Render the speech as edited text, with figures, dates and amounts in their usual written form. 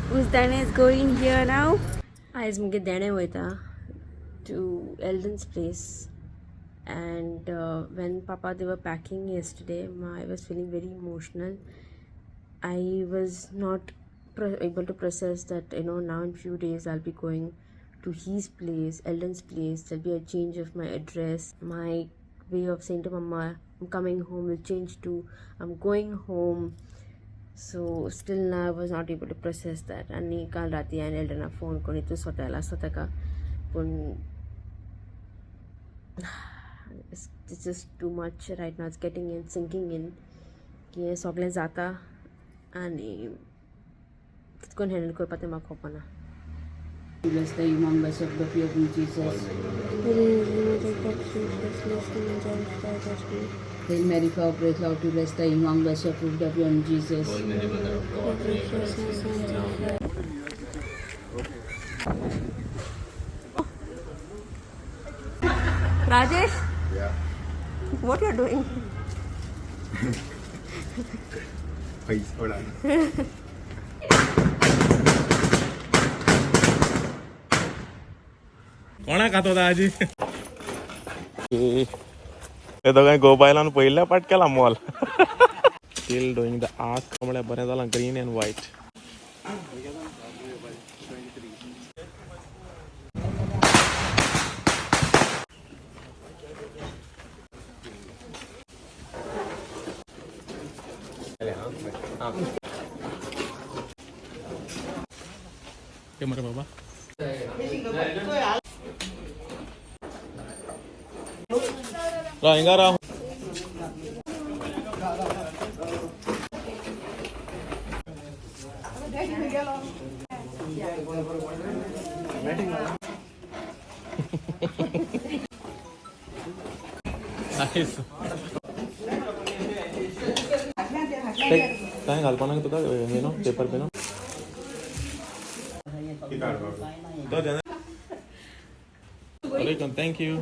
Who's Dane is going here now? आयज मुगे देणें वयता to Eldon's place and when papa they were packing yesterday I was feeling very emotional. I was not able to process that, you know, now in few days I'll be going to his place, Eldon's place. There'll be a change of my address. My way of saying to mama I'm coming home will change to I'm going home. So still now I was not able to process that. आनी काल राती हांवें एल्डना phone करून तूं स्वता आसता ताका, पूण it's just too much right now. It's getting in, sinking in की हें सगळें जाता आनी कितें करून हँडल करपा तें म्हाका खबरना. Bless the among us of the fear of Jesus. Hail Mary, full of grace, Lord, to bless the among us of the fear of Jesus. Rajesh, Yeah. what you are doing? Please, hold on. कोणा खातो आजी हे दोगांय गोबायलान पयल्या पाट केला mall. Still doing the arc म्हळ्यार बरें जालां ग्रीन एंड व्हायट. मरे बाबा राव हिंगा राव. नायस. काय घालपा नाका तुका न्ही पेपर बीन तो thank you.